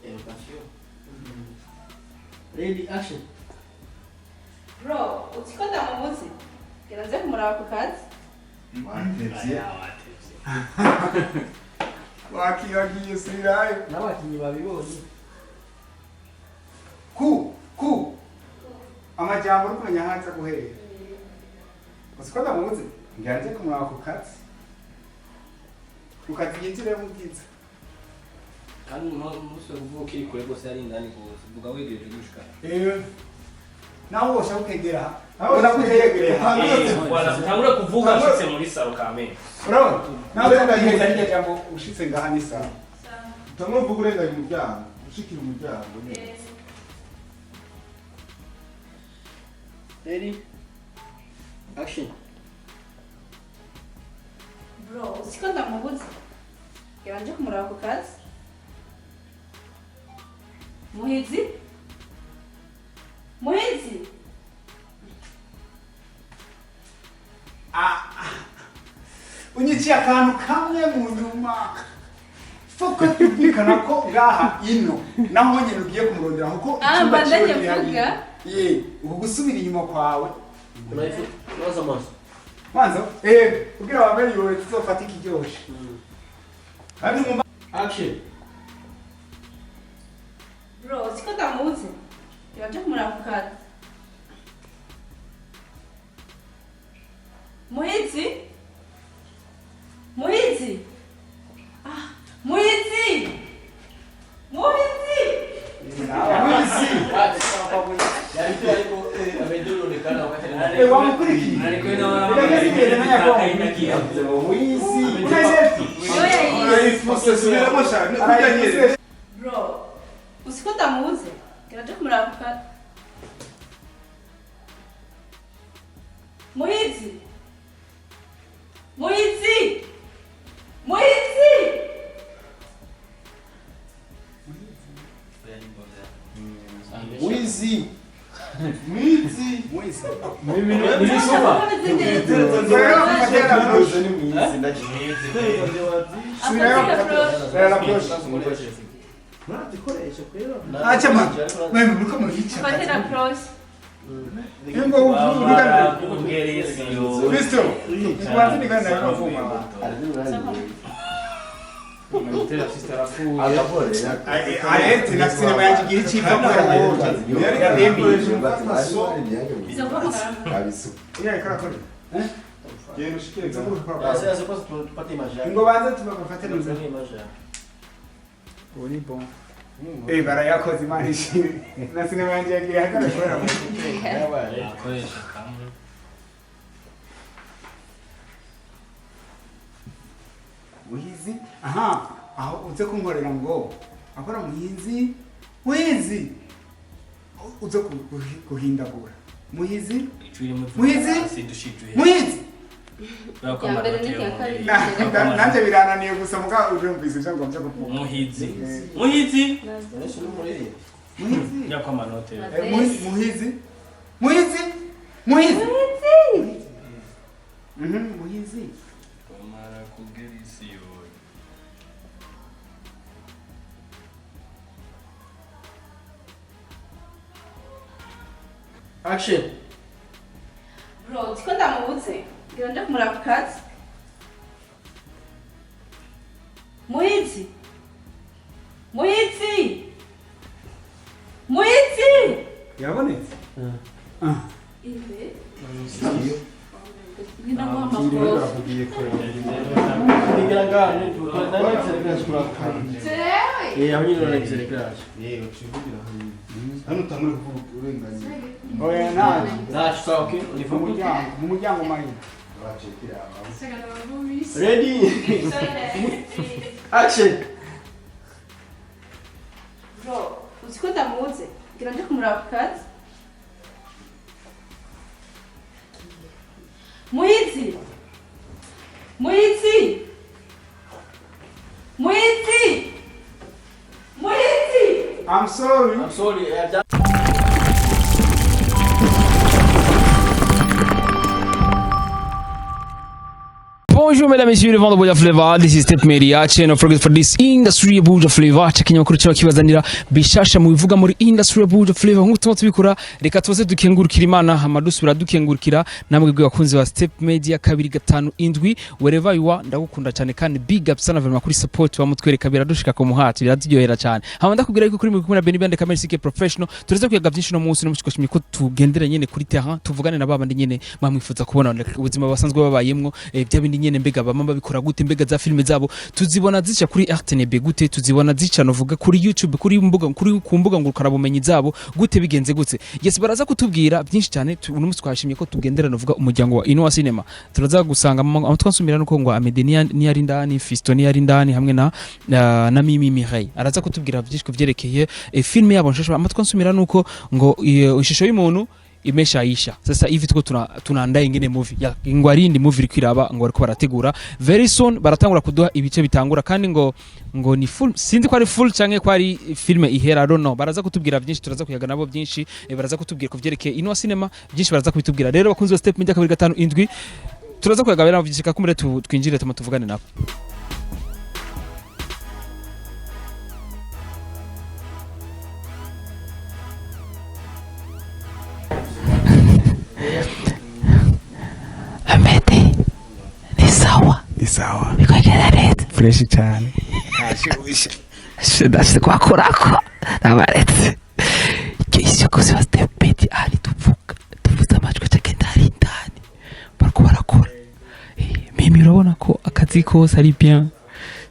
Education. Ready, action. Bro, uzi ko ndamubuze? Ngira nze kumuraba ku kazi. Watevye. Watevye. Wakibagiye sirayo. N'abakinyi babibonye. Ku ku amajambo uri kumenya hanze guhera. Uzi ko ndamubuze? Ngira nze kumuraba ku kazi. Ku kazi yinjire mu bwiza. Kandi umunsi wo kuvuga ukiri kure rwose ari indani rwose. Vuga wegereje gushika. Eh. Nawe woshaka ukegera. Nawe ukegereye. Wala utangure kuvuga ushitse muri salo kamere. Urabona? Nawe utangire iryo jambo ushitse ngaha ni sawa. Utangura uvuga urenganya umuryango, ushikira umuryango nyine. Ready? Action. Bro, uzi ko ndamubuze? Ngira nje kumuraba ku kazi. Muhizi? Muhizi? Unyiciye akantu kamwe mu nyuma. Fuko twumvikana ko ngaha ino naho nyine ugiye kumurondera kuko Ah, icyumba mbandanye ciwe kiri hariya. mvuga. Ye, uku gusubira inyuma kwawe. Mwanzo mwanzo. Mwanzo, kugira wamenye iwe tuzofata ikiryoshe. Kandi mu Action. Bro, uzi ko ndamubuze? Ngira nje kumuraba ku kazi. Muhizi? Muhizi? Ah, Muhizi! Muhizi! Muhizi. Yariko ariko amedolonekana wakati Eh, wamukurikiye. Ariko ino Birageze menya ko wamukurikiye. Muhizi. Unayisefi. Niwe yayize. Subiramo cyane, kurya nyine. Bro, uzi ko ndamubuze? Ngira nje kumuraba ku kazi. Muhizi! Muhizi! Muhizi! Muhizi. Muhizi. Muhizi. Nilisoma. Nzera kufatira Ni muhizi ndakizi. Subirayo kufatira la cloche. Murabikoresha kwera. Acha ma. Wewe muriko murica. Fatira proche. Ingo uvuga. Kugeresiyo. Kristo. Kwanza nikana na kuvuma. Arete na sinema yanjye igira icyiva kubera wowe. Iyo ariko arakora. Genda ushikire Nza ngaho. gukora. Sasa sasa tupate image yake. Ingo banze tubafate neza. Tupate image yake. Ubu ni bon. Barayakoze Imana ishimwe. Na sinema yanjye yagiye ahagarara kubera wowe. Akoresha kamwe. Muhizi? Aha, aho uze kunkorera ngo akora muhizi, muhizi. Uze guhindagura. Muhizi? Muhizi? Muhizi. Ya mbere n'irya kabiri. Nanjye birananiye gusa muga urumvise ibyo ngombye kuvuga. Muhizi. Muhizi. Yesu ni muriri. Muhizi. Nyako amanote. Muhizi. Muhizi. Muhizi. Muhizi. Tomara kugeresiyo. Action. Bro, uzi ko ndamubuze? Ngira nje kumuraba ku kazi. Muhizi! Muhizi! Muhizi! Yabonetse? Ibe. Ngina guha amakuru. Barakubwiye ko Ngira ngane nani serikali kura. Jewe! Eh, aho nyine nani serikali. Yego, ucivugira hano. Hano utangure kuvuga urenganya. Oya naje. Nacho sawa okay. Mu Uniform. muryango, mu muryango Marina. Bacekera aba. Ready. Action. Bro, uzi ko ndamubuze? Ngira nje kumuraba ku kazi. Muhizi! Muhizi! Muhizi! Muhizi! I'm sorry. I'm sorry. Bonjour mesdames et messieurs, le vent de Buja Flavor. This is Step Media, channel for for this industry ya Buja Flavor. Ikinyamakuru kiba kibazanira bishasha mu bivuga muri industry ya Buja Flavor. Nk'uko tuma tubikora, reka tuze dukengurukira Imana, hama dusubira dukengurukira namwe bwe bakunzi ba Step Media 257. Wherever you are, ndagukunda cyane kandi big up sana vraiment kuri support bamutwereka, biradushika ku muhati, biraturyohera cyane. Hama ndakubwira yuko kuri muri kumwe na Benny Bande Kamere Sike Professional, tureze kwiga byinshi no munsi no mushikoshimye ko tugendera nyene kuri terrain, tuvugane na babandi nyene mwamwifuza kubona ubuzima basanzwe babayemwo, bya bindi nyene. Mbega bama babikora gute? Mbega za filime zabo tuzibona zica kuri RTNB gute? Tuzibona zica novuga kuri YouTube, kuri mbuga, kuri ku mbuga ngurukana bumenyi zabo gute? Bigenze gute? Yes, baraza kutubwira byinshi cyane. Uno munsi twashimye ko tugendera novuga umuryango wa Inua Cinema. Turaza gusanga aho twansumira nuko ngo Amede niyo ari ndani, Fisto niyo ari ndani, hamwe na Mimi Mireille. Araza kutubwira byinshi kuvyerekeye filime yabo nshasha. Amatwi ansumira nuko ngo ishusho y'umuntu imeshaisha. Sasa hivi tuko tunaandaa ingine movie ya ngo ari indi movie iriko iraba, ngo bariko barategura, very soon baratangura kuduha ibice bitangura, kandi ngo ni full, sinzi ko ari full canke ko ari filme ihera, I don't know. Baraza kutubwira byinshi, turaza kuyaga nabo byinshi, baraza kutubwira ku vyerekeye Inua Cinema byinshi, baraza kubitubwira. Rero bakunzi ba Step Media 257, turaza kuyaga nabo byinshi. Kakumure twinjire tuma tuvugane nabo. Amede, ni sawa? Ni sawa. Bikagenda neza? Fresh cyane. Ndashyize kubakorako nabaretse icyo koze ba Step Media ahari tuvuga tuvuze amajwi acagenda hari indani bariko barakora. Mimi urabona ko akazi kose ari bien.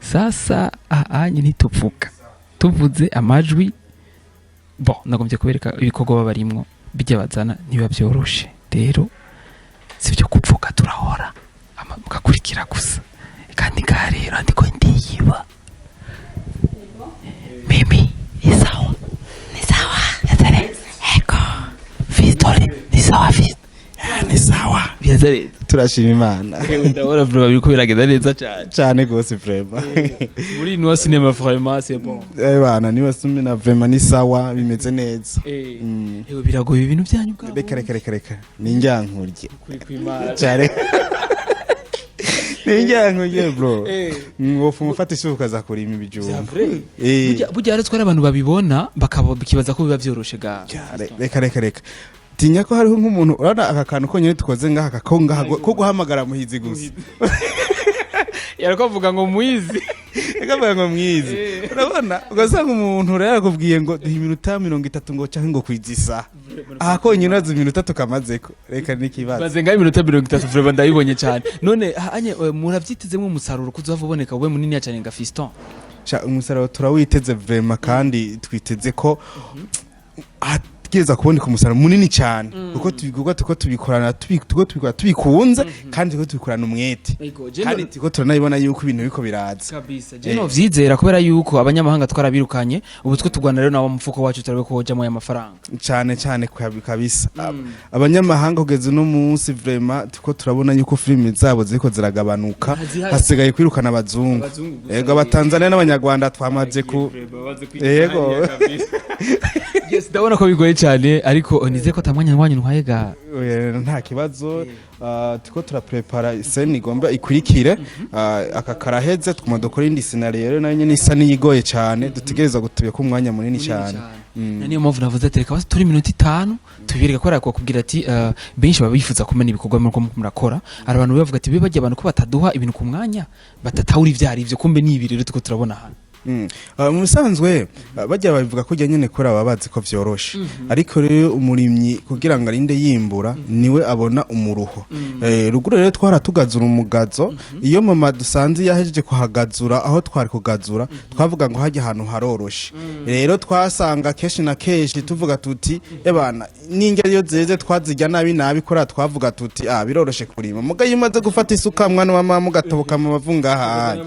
Sasa ahanye ntituvuga, tuvuze amajwi. Bon, nagombye kubereka ibikorwa baba barimwo bijya bazana, ntibiba byoroshe. Rero si byo kuvuga, turahora mugakurikira gusa. Kandi ngaha rero ndiko ndiyiba. Mimi, ni sawa? Ni sawa. Yazare. Ego. Fistole, ni sawa Fisto? Ni sawa. Byazare. Turashima Imana. Ndabona vraiment biriko biragenda neza cyane. Cyane gose vraiment. Muri Inua Cinema vraiment c'est bon. Eh bana, niba sumina vraiment ni sawa, bimeze neza. Ewe, biragoye ibintu byanyu bwabo. Reka reka reka reka, ni injyankurye. Kuri kwimana. Cyane, ni injyankurye bro. Wofu umufata isuka ukaza kurima ibijumba. Burya rero twari abantu babibona bakaba bikibaza ko biba byoroshe ga. Reka reka reka, tinya ko hariho nk'umuntu urabona aka kantu konyine dukoze ngaha ko ngaha ko guhamagara Muhizi gusa. Yariko avuga ngo muizi. Reka mvuga ngo mwizi, urabona ugasanga umuntu rero yakubwiye ngo duha iminota 30 ngo canke ngo kwiza isaha, aha konyine urazi iminota tukamazeko, reka n'ikibazo. Maze ngaho iminota 30 vraiment ndabibonye cyane. None anye muravyitezemo umusaruro kuzava uboneka ube munini cyane nga Fiston? Sha, umusaruro turawiteze vraiment, kandi twiteze ko hategereza kuboneka umusaruro munini cyane, kuko tubikorwa tuko tubikorana tuko tubikora tubikunze, kandi tuko tubikorana umwete, kandi tuko turanabibona yuko ibintu biriko biraza. Kabisa, je no vyizera kubera yuko abanyamahanga twarabirukanye, ubu twe tugwana rero nabo mufuko wacu turabe ko hojamo aya mafaranga. Cyane cyane kabisa. Abanyamahanga kugeza uno munsi vraiment tuko turabona yuko filimi zabo ziriko ziragabanuka. Hazihari. Hasigaye kwirukana abazungu. Abazungu gusa. Yego, abatanzania n'abanyarwanda twamaze ku Yego. Yes, ndabona ko bigoye cyane, ariko nizeye ko atamwanya wanyu ntwaye ga. Oya, nta kibazo. Turiko turaprepara scène igomba ikurikire. Aka karaheze twuma dukora indi scenario rero nayo nyene isa n'iyigoye cyane, dutegereza gutubye ko umwanya munini cyane. Na niyo mpamvu navuze ati reka basi turi iminota 5 tubereka ko arakwa kubwira ati benshi baba bifuza kumenya ibikorwa muriko murakora. Hari abantu bavuga ati be bajya abantu ko bataduha ibintu ku mwanya, batatahura ivyo ari ivyo, kumbe ni ibi rero tuko turabona hano. Mu bisanzwe bajya babivuga ko nyene kuri aba bazi ko vyoroshe, ariko rero umurimyi kugira ngo arinde yimbura niwe abona umuruho. Ruguru rero twaratugazura umugazo, iyo mama dusanze yahejeje kuhagazura aho twari kugazura, twavuga ngo hajya ahantu haroroshe. Rero twasanga kenshi na kenshi tuvuga tuti ebana n'indya iyo zeze twazirya nabi nabi, kuriya twavuga tuti ah biroroshe kurima, muga iyo umaze gufata isuka mwana wa mama ugatoboka mu mavu ngaha,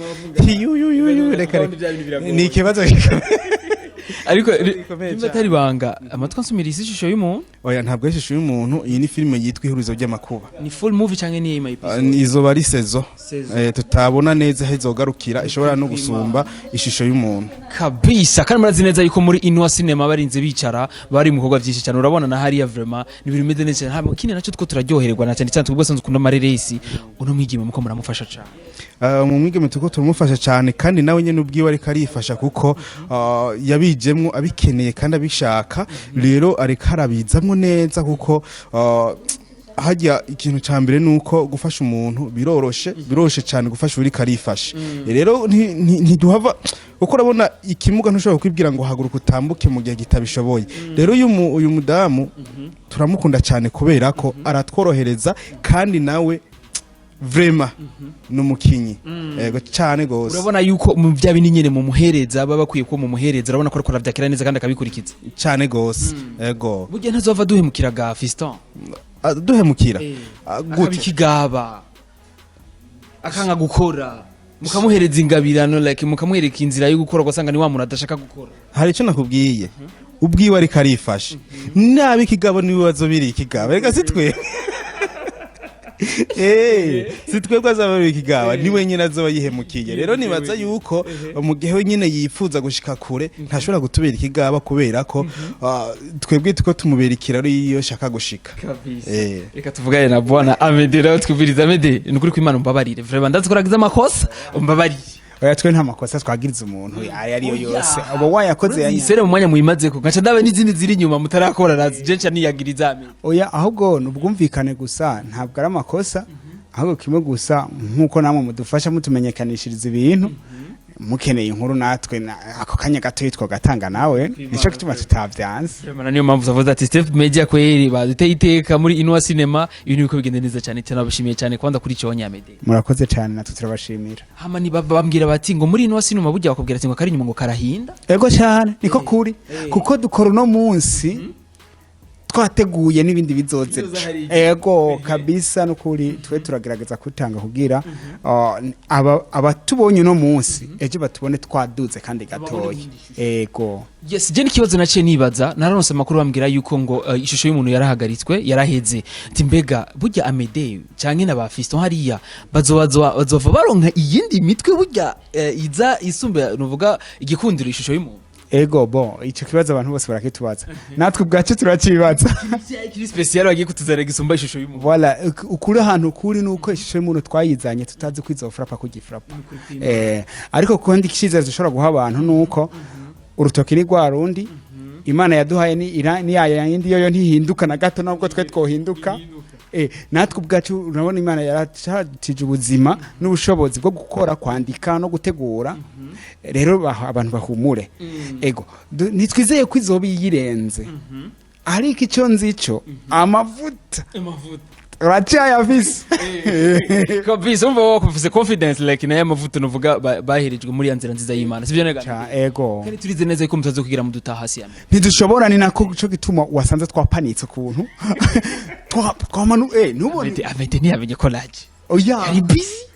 yuyuyuyu, reka reka, ni ikibazo gikomeye. Ariko Bikomeye nimba atari banga, amatwi ansumira, isi ishusho y'umuntu? Oya, ntabwo ari ishusho y'umuntu. Iyi ni filime yitwa Ihurizo ry'Amakuba. Ni full movie canke ni ima episode? Izoba ari saison. Saison. Tutabona neza aho izogarukira, ishobora no gusumba ishusho y'umuntu. Kabisa. Kandi murazi neza yuko muri Inwa Cinema barinze bicara bari mu bikorwa byinshi cyane. Urabona na hariya, vraiment ni ibintu bimeze neza cyane. Hama ikindi nacyo two turaryohererwa na cyane cyane twebwe sanzwe ukunda amareresi, uno mwigeme muko muramufasha cyane. Mu mwigeme turiko turamufasha cyane, kandi nawe nyene ubwiwe ariko arifasha, kuko yabijemwo abikeneye kandi abishaka. Rero ariko arabizamwo neza, kuko hajya ikintu ca mbere nuko gufasha umuntu biroroshe, biroroshe cyane gufasha uriko arifasha. Rero ntiduhava, kuko urabona ikimuga ntushobora kwibwira ngo haguruka utambuke mu gihe kitabishoboye. Rero uyu mudamu turamukunda cyane kubera ko aratworohereza, kandi nawe vraiment ni umukinyi, yego cyane gose. Urabona yuko mu bya bindi nyene mumuhereza, baba bakwiye ko mumuhereza, urabona ko ariko aravyakira neza kandi akabikurikiza. Cyane gose, yego. Burya ntazova duhemukira ga Fiston? Ah, duhemukira? Ah, Akaba gute? ikigaba, akanga gukora, mukamuhereza ingabirano, like mukamwereka inzira yo gukora, ugasanga ni wa muntu adashaka gukora. Hari icyo nakubwiye, ubwiwe ariko arifashe nabi. Ikigabo n'ibibazo biri ikigabo, reka si twe. Si twebwe azaba ari ikigaba, ni wenyine azoba yihemukiye. Rero nibaza yuko mu gihe wenyine yifuza gushika kure ntashobora gutubera ikigaba, kubera ko twebwe tuko tumubera ikiraro iyo ashaka gushika. Kabisa. Reka tuvugane na bwana Amede rero, twumvirize. Amede, ni ukuri kw'Imana umbabarire, vraiment ndazi ko uragize amakosa, umbabarire. Oya, twe nta makosa twagiriza umuntu ayo ariyo yose, uba wayakoze Iyi série mu mwanya muyimazeko, nkaca ndaba n'izindi ziri inyuma mutarakora, nazi je nca niyagiriza Amede. Oya, ahubwo ni ubwumvikane gusa, ntabwo ari amakosa. Ahubwo kimwe gusa, nk'uko namwe mudufasha mutumenyekanishiriza ibintu, mukeneye inkuru natwe ako kanya gato twagatanga nawe, nico gituma tutavyanse. Vraiment niyo mpamvu zavuze ati Step Media kweri baduteye iteka muri Inwa Cinema, ibintu biko bigenda neza cyane cyane. Abashimiye cyane kwanza kuri cyo Amede. Murakoze cyane, natwe turabashimira. Hama ni bambwira bati ngo muri Inwa Cinema burya bakubwira ati ngo kari inyuma ngo karahinda. Ego cyane, niko kuri, kuko dukora uno munsi twateguye n'ibindi bizoze Bizoza hariya. Ego kabisa, nukuri twe turagerageza kutanga kugira abatubonye uno munsi ejo batubone twaduze kandi gatoya, ego. Yes, je n'ikibazo naciye nibaza, naronse amakuru bambwira yuko ngo ishusho y'umuntu yarahagaritswe, yaraheze. Ati mbega burya Amede canke na ba Fiston hariya bazova baronka iyindi mitwe burya iza isumbe, nuvuga igikundiro ishusho y'umuntu? Ego, bon, ico kibazo abantu bose barakitubaza, natwe ubwacu turacibaza. Kiri spécial bagiye kutuzanira gisumba ishusho y'umuntu? Voilà, ukuri ahantu kuri nuko ishusho y'umuntu twayizanye tutazi ko izofrapa kugifrapa, ariko kundi icizere dushobora guha abantu nuko urutoki ni rwa rundi Imana yaduhaye, ni ni ya yindi yoyo ntihinduka na gato nubwo twe twohinduka. Natwe ubwacu urabona Imana yaracatije ubuzima n'ubushobozi bwo gukora, kwandika no gutegura. Rero abantu bahumure. Ego, ntitwizeye ko izoba iyirenze, ariko icyo nzi cyo amavuta uracyayafise. Kabisa, umva wowe ufise confidence like nayo amavuta, nuvuga baherejwe muri ya nzira nziza y'Imana, sivyo nega? Ego. Kandi turize neza yuko mutazokugira mu dutaha hasi ya mbere. Ntidushobora, ni nako cyo gituma wasanze twapanitse ukuntu twamanu nubone. Amede ntiyamenye ko naje. Oya. Ari busy.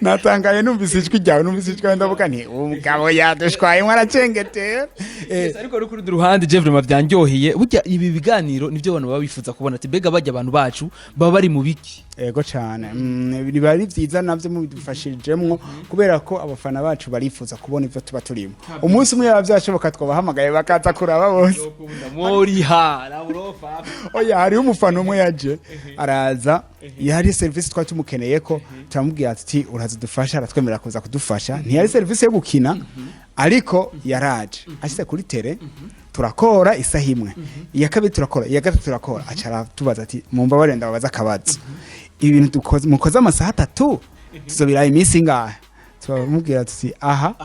Natangaye numvise ijwi ryawe, numvise ijwi ryawe ndavuga nti uwo mugabo yadushwaye mwaracengetera. Yes, ariko uri kuri ruhande je vraiment byanryoheye. Burya ibi biganiro nivyo abantu baba bifuza kubona, ati mbega bajya abantu bacu baba bari mu biki? Ego cyane, biba ari byiza navyo mubidufashirijemwo, kubera ko abafana bacu barifuza kubona ivyo tuba turimo. Umunsi umwe yaba byashoboka twabahamagaye bakaza kuraba bose. Moriha laburofa. Oya, hariho umufana umwe yaje araza, yari serivisi twari tumukeneye ko turamubwira ati uraza udufasha, aratwemerera kuza kudufasha. Ntiyari serivisi yo gukina, ariko yaraje ashyize kuri terrain, turakora isaha imwe, iya kabiri turakora, iya gatatu turakora. Aca aratubaza ati mumbabarire ndababaza akabazo, ibi bintu mukoze amasaha 3 tuzobiraye iminsi ingahe? Turamubwira tuti aha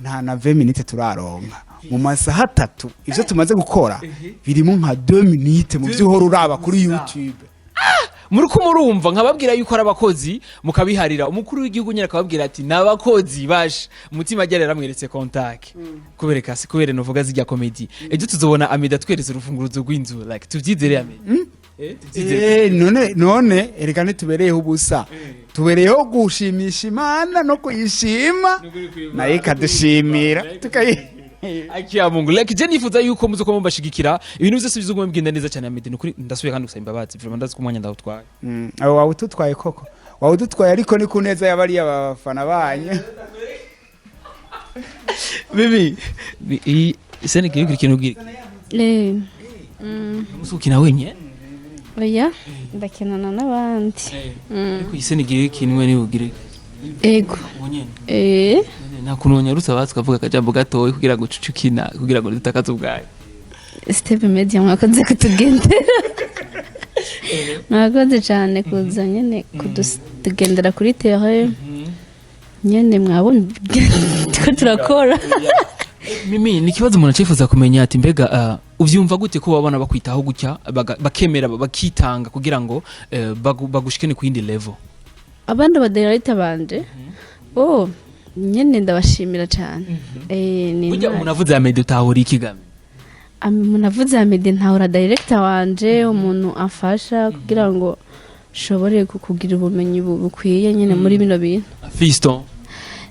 nta na 20 minutes turaronka mu masaha 3, ivyo tumaze gukora birimo nka 2 minutes mu byo uhora uraba kuri YouTube. Muri ko murumva nkababwira yuko ari abakozi, mukabiharira umukuru w'igihugu nyine akababwira ati n'abakozi basha umutima agera yaramweretse contact kubereka si kubera novuga zijya comedy. Ejo tuzobona Amida tweretse urufunguruzo rw'inzu, like tubyizere Amida, tubyizere. None erega ntitubereyeho ubusa, tubereyeho gushimisha Imana no kuyishima, nayo ikadushimira tukayi. Akia Mungu, like, je nifuza yuko muzo ko mubashigikira, ibintu byose bizoguma bigenda neza cyane. Amede, nukuri ndasubiye kandi gusaba imbabazi, vraiment ndazi ko umwanya ndawutwaye. Abo wawututwaye koko, wawudutwaye, ariko ni ku neza y'abariya bafana banyu. Bibi iyi scène igira ikintu ubwira. Umusukina wenyine? Oya, ndakinana n'abandi. Ariko iyi scène igira ikintu we ugire. Ego. Wenyine? Eh. Nta kuntu wonyarutse abatsi ukavuga akajambo gatoya kugira ngo ucuce ukina, kugira ngo dutakaze ubwayo. Step Media, mwakoze kutugendera, mwakoze cyane kuza nyine kutugendera kuri terrain nyine, mwabona ko turakora. Mimi, ni ikibazo umuntu acifuza kumenya ati mbega uvyumva gute ko babona bakwitaho gutya, bakemera bakitanga kugira ngo bagushikane ku yindi level? Abandi badirector banje, oh, nyine ndabashimira cyane. Ni Burya intwari. Umuntu avuze Amede utahura ikigame? Umuntu avuze Amede ntahura director wanje, umuntu amfasha kugira ngo nshobore kugira ubumenyi bukwiye nyine muri bino bintu. Fiston?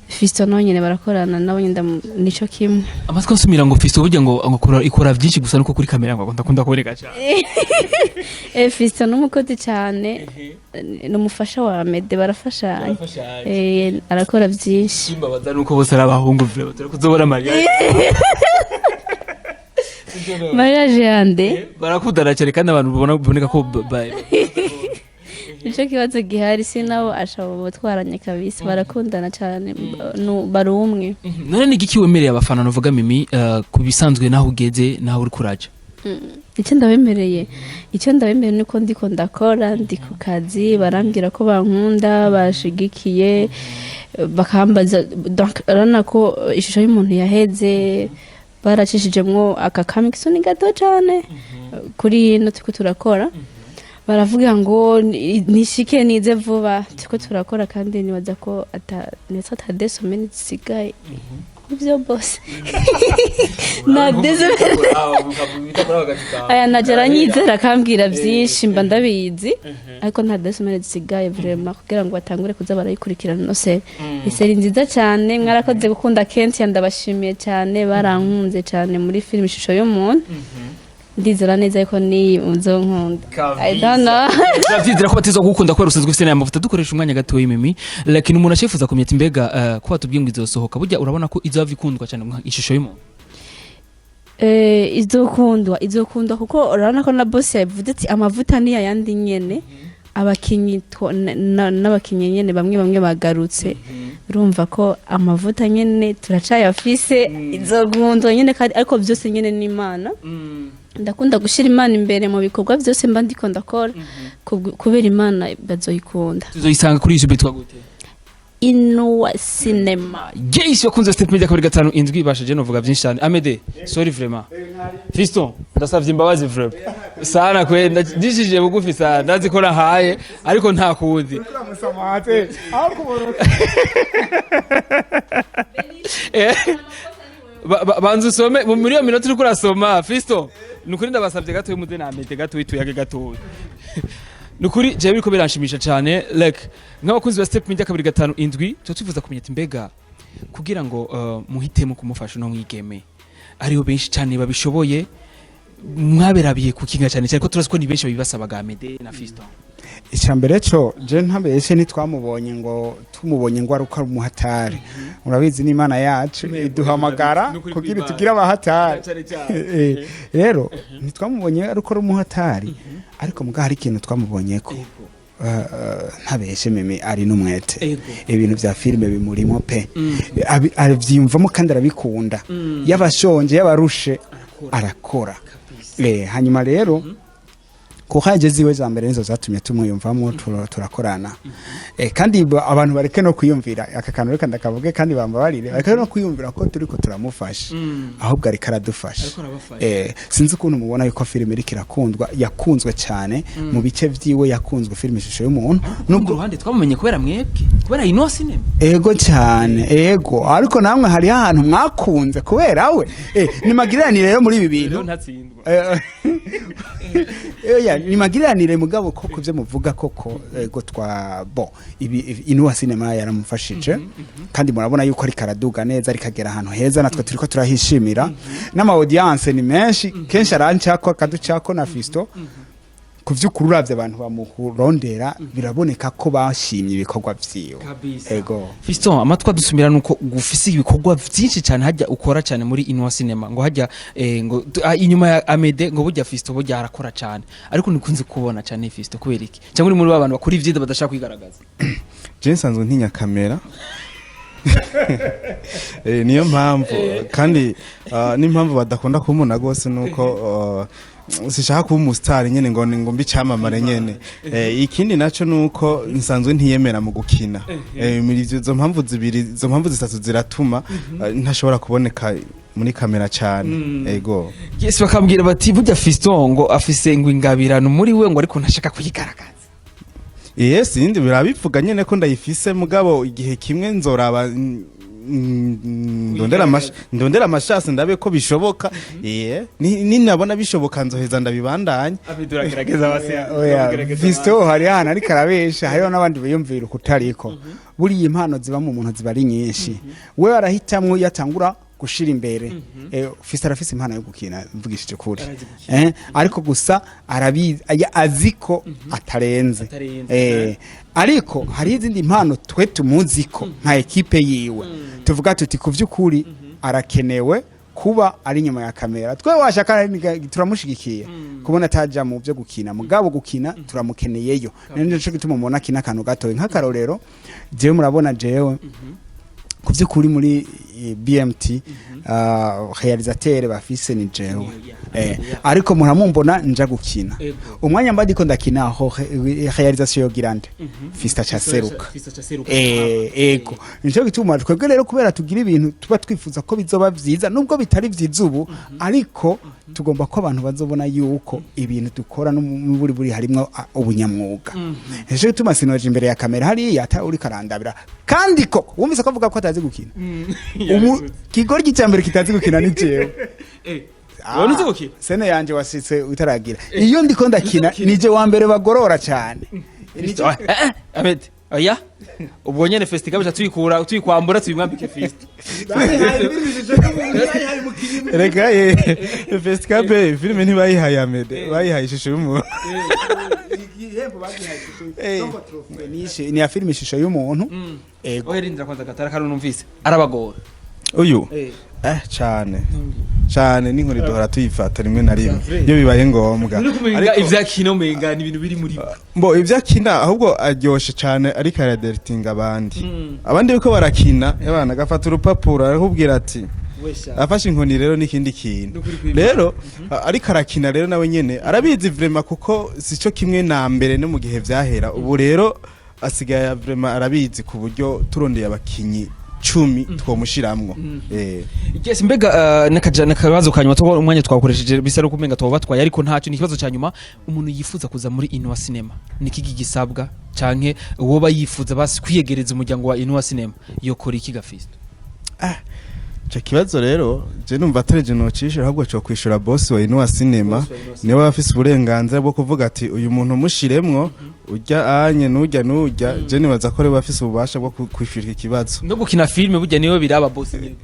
Fiston nawe nyine barakorana, nawe nyine nico kimwe. Amatwi ansumira ngo Fiston burya ngo ikora byinshi gusa nuko kuri kamera ngo ndakunda kuboneka cyane. Fiston n'umukozi cyane, ni umufasha wa Amede, barafashanya. Arakora byinshi. Imbabaza nuko bose ari abahungu, vraiment turakuzobona mariage. Mariage yande? Barakundana cyane kandi abantu babona biboneka ko Nico kibazo gihari, si nabo ashobora gutwaranye kabisa, barakundana cyane, bari umwe. None ni igiki wemereye abafana nuvuga Mimi, ku bisanzwe naho ugeze naho uri kuraja? Icyo ndabemereye nuko ndiko ndakora, ndi ku kazi, barambwira ko bankunda, bashigikiye, bakambaza. Donc urabona ko ishusho y'umuntu yaheze baracishijemwo aka coming gato cyane kuri ino turiko turakora, baravuga ngo nishike nize vuba, turiko turakora kandi nibaza ko ata ndetse ata 2 semaines zisigaye. Nivyo bose na 2 semaines aya najya aranyizera akambwira byinshi, mba ndabizi, ariko nta 2 semaines zisigaye vraiment kugira ngo batangure kuza barayikurikirana. No série, isérie nziza cyane. Mwarakoze gukunda kenshi, ndabashimiye cyane, barankunze cyane muri filime Ishusho y'umuntu. Ndizera neza ko ni muzonkunda, I don't know. Turavyizera ko batizwa gukunda kubera usanzwe ufite n'aya mavuta. Dukoresha umwanya gatoya, Mimi, lakini umuntu acifuza kumenya ati mbega ko batubwiye ngo izosohoka, burya urabona ko izova ikundwa cyane nka Ishusho y'umuntu? Izokundwa, izokundwa, kuko urabona ko na boss yavuze ati amavuta ni yayandi nyene, abakinyi n'abakinyi nyene bamwe bamwe bagarutse, urumva ko amavuta nyene turacayafise. Izokundwa nyene kandi, ariko byose nyene ni Imana. Ndakunda gushyira Imana imbere mu bikorwa byose mba ndiko ndakora. Kubera Imana bazoyikunda. Tuzoyisanga kuri YouTube yitwa gute? Inuwa Cinema. Yes, wakunze Step Media 257, bashaje novuga byinshi cyane. Amede, sorry vraiment. Fiston, ndasavye imbabazi vraiment sana kwe, ndishije bugufi sana, ndazi ko nahaye ariko nta kundi. Uramusamate aho kuboroka. Banza usome muri iyo minota uriko urasoma. Fiston, nukuri ndabasavye gatoya muze na Amede gatoya tuyage gatoya. Nukuri jewe biriko biranshimisha cyane, like nk'abakunzi ba Step Media 257 tuba twifuza kumenya ati mbega kugira ngo muhitemo kumufasha uno mwigeme, ariho benshi cyane babishoboye, mwaberabiye kukinga cyane cyane ko turazi ko ni benshi babibasabaga, Amede na Fiston? Icambere cyo je ntabeshe, ntitwamubonye ngo tumubonye ngo ari uko ari umuhatari. Urabizi, n'Imana yacu iduhamagara Nukuri kugira kw'Imana. tugire abahatari. Cyane cyane. Rero ntitwamubonye ari uko ari umuhatari, ariko muga hari ikintu twamubonye ko ntabeshe, Mimi ari n'umwete. Ibintu vya filime bimurimo pe. Aravyiyumvamo kandi arabikunda, yaba ashonje yaba arushe arakora. Hanyuma rero kuhaje ziwe za mbere nizo zatumye tumwiyumvamo, turakorana. Kandi abantu bareke no kwiyumvira aka kantu, reka ndakavuge kandi bambabarire, bareke no kwiyumvira ko turiko turamufasha, ahubwo ariko aradufasha. Ariko arabafasha. Sinzi ukuntu mubona yuko filime iriko irakundwa, yakunzwe cyane mu bice vyiwe, yakunzwe filime Ishusho y'umuntu. Nubwo uruhande twamumenye kubera mwebwe, kubera ino cinema. Ego cyane, ego, ariko namwe hariho ahantu mwakunze kubera we. Ni magiranire rero muri ibi bintu. Rero ntatsindwa. Oya, ni magiranire, mugabo koko ivyo muvuga koko, ego, twa bon ibi Inuwa Cinema yaramufashije, kandi murabona yuko ariko araduga neza, ariko agera ahantu heza, natwe turiko turahishimira n'ama audience ni menshi. Kenshi arancako, akaducako na Fisto. Ku vy'ukuri, uravye abantu bamuhurondera, biraboneka ko bashimye ibikorwa vyiwe. Kabisa. Ego. Fiston, amatwi adusumira nuko gufise ibikorwa vyinshi cyane hajya ukora cyane muri Inwa Cinema, ngo hajya ngo inyuma ya Amede, ngo burya Fiston burya arakora cyane, ariko nikunze kubona cyane Fiston. Kubera iki? Cyangwa uri muri ba bantu bakora ivyiza badashaka kwigaragaza? Je nsanzwe ntinya kamera. Niyo mpamvu kandi n'impamvu badakunda kumubona rwose nuko sishaka kuba umusitari nyene, ngo mbe icamamare nyene. Ikindi naco nuko nsanzwe ntiyemera mu gukina. Muri izo mpamvu zibiri, izo mpamvu zitatu ziratuma ntashobora kuboneka muri kamera cyane, ego. Yes, bakambwira bati burya Fiston ngo afise ngo ingabirano muri we, ngo ariko ntashaka kuyigaragaza. Yes, indi birabivuga nyene ko ndayifise, mugabo igihe kimwe nzoraba ndondera amashasi ndabe ko bishoboka. Ninabona bishoboka nzoheza ndabibandanya. Abiduragerageza basi. Oya, Fisto hari ahantu ariko arabesha, hariho n'abandi biyumvira ukutariko. Buriya impano ziba mu muntu ziba ari nyinshi, we arahitamwo iyo atangura gushira imbere. Fisto arafise impano yo gukina, mvugishije ukuri. Ariko gusa arabizi, azi ko atarenze. Atarenze. Ariko hari izindi mpano twe tumuzi ko nka ekipe yiwe tuvuga tuti ku vy'ukuri arakenewe kuba ari inyuma ya kamera. Twe washaka turamushigikiye kubona ataja mu byo gukina, mugabo gukina turamukeneyeyo. Nico gituma mubona akina akantu gatoya. Nk'akarorero, jewe murabona jewe ku by'ukuri muri BMT réalisateur bafise ni jewe, ariko muramumbona nja gukina. Umwanya mba ndiko ndakina aho réalisation yogira nde? Fista caseruka. Ego, nico gituma twebwe rero, kubera tugira ibintu tuba twifuza ko bizoba vyiza, nubwo bitari vyiza ubu, ariko tugomba ko abantu bazobona yuko ibintu dukora n'uburi buri harimwo ubunyamwuga. Nico gituma sinoje imbere ya kamera hariya ata uri karandabira. Kandi ko wumvise ko avuga ko atazi gukina, ubu kigoryi cya mbere kitazi gukina ni jewe. Wowe ntuzi gukina? Scène yanje wasitse utaragira. Iyo ndiko ndakina nije wa mbere bagorora cyane. Ahmed, oya, ubwo nyene festival tuyikura, tuyikwambura, tuyimwambike Fisto. Reka ye, festival filime ntibayihaye Amede, bayihaye ishusho y'umuntu. Igihembo bagihaye ishusho ni ya filime Ishusho y'Umuntu, ego. Oya, rindira kwanza gatara kano numvise arabagora. Uyu cyane cyane, n'inkoni duhora tuyifata rimwe na rimwe iyo bibaye ngombwa. Ariko ivya kino menga ni ibintu biri muri mbo ibyo akina ahubwo aryoshe cyane, ariko aradirectinga abandi. Abandi yuko barakina abana agafata urupapuro arakubwira ati afashe inkoni rero n'ikindi kintu rero ariko arakina rero nawe nyene arabizi vraiment, kuko sico kimwe na mbere no mu gihe vyahera. Ubu rero asigaye vraiment arabizi, ku buryo turondeye abakinyi 10 twomushiramwo. Yes, mbega nakaja nakabazo ka nyuma, tuba umwanya twakoresheje bisa no kumenga twaba batwaye, ariko ntacyo, ni ikibazo cya nyuma. Umuntu yifuza kuza muri Inwa Cinema, niki gisabwa, canke uwoba yifuza basi kwiyegereza umuryango wa Inwa Cinema yokora iki Gafisto? Ico kibazo rero je numva atari je nocishura, ahubwo co kwishura boss wa Inua Cinema, niwe aba afise uburenganzira bwo kuvuga ati uyu muntu mushiremwo, urya anye nurya nurya. Je nibaza ko rero afise ububasha bwo kwishura iki kibazo. No gukina filme burya niwe biraba boss nyine?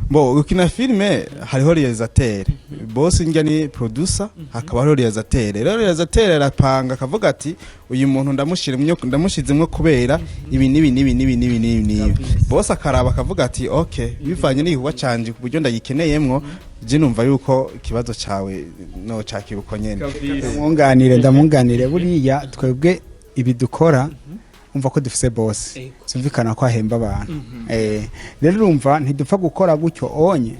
Bo gukina filme hariho réalisateur, boss njya ni producer, hakaba hariho réalisateur. Rero réalisateur arapanga akavuga ati uyu muntu ndamushiremwo, ndamushizemwo kubera ibi n'ibi n'ibi n'ibi n'ibi n'ibi n'ibi. Boss akaraba akavuga ati okay, bivanye n'igikorwa canje ku buryo ndagikeneyemwo. Je numva yuko ikibazo cawe no cakira uko nyene. Ndamwunganire, ndamwunganire. Buriya twebwe ibi dukora, umva ko dufise boss, zumvikana ko ahemba abantu. Rero urumva ntidupfa gukora gutyo onye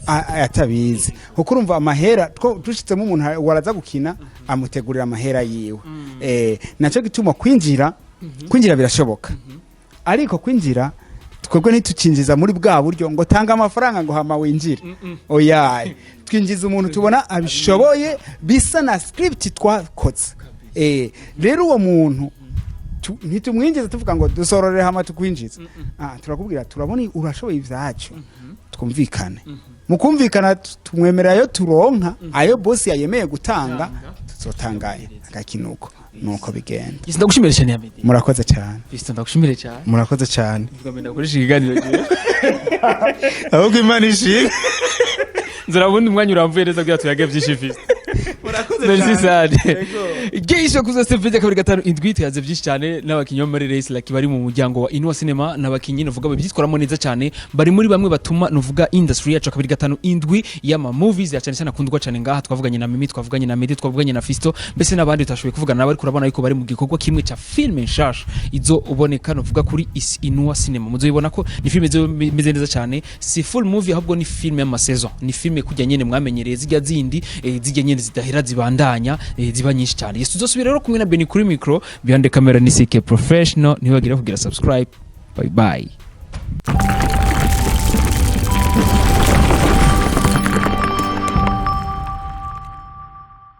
atabizi, kuko urumva amahera dushitsemo umuntu waraza gukina amutegurira amahera yiwe. Naco gituma kwinjira birashoboka, ariko kwinjira twebwe ntitucinjiza muri bwa buryo ngo tanga amafaranga ngo hama winjire. Oya, twinjiza umuntu tubona abishoboye, bisa na script twakoze. Rero uwo muntu ntitumwinjiza tuvuga ngo dusororere hama tukwinjiza. Turakubwira turabona urashoboye ivyacu. Twumvikane. Mu kumvikana, tumwemerera ayo turonka, ayo bosi yayemeye gutanga, tuzotanga agakinuko. Nuko bigenda. Yes, ndagushimire cyane, Amede. Murakoze cyane. Fiston, ndagushimire cyane. Murakoze cyane. Vuga mbere ndakoresha ikiganiro. Ahubwo Imana ishimwe. Nzara ubundi umwanya uramvuye neza kugira tuyage byinshi, Fiston. Merci cyane. Geisha kuza Steve 257, tuyaze byinshi cyane n'abakinyi bo muri Race Lucky bari mu muryango wa Inua Cinema, n'abakinyi nuvuga babyitwaramo neza cyane, bari muri bamwe batuma nuvuga industry yacu 257 y'ama movies ya cyane cyane akundwa cyane ngaha. Twavuganye na Mimi, twavuganye na Medi, twavuganye na Fisto, mbese n'abandi tutashoboye kuvugana nabo, ariko urabona yuko bari mu gikorwa kimwe cya filme nshasha izo uboneka nuvuga kuri isi Inua Cinema. Muzoyibona ko ni filme izo imeze neza cyane. Si full movie, ahubwo ni filme y'ama saison, ni filme kujya nyene mwamenyereye zijya zindi, zijya nyene zidahera, zibandanya, ziba nyinshi cyane. Yes, tuzosubira rero kumwe na Benny kuri micro, behind the camera ni CK Professional. Ntibagire kugira subscribe. Bye bye.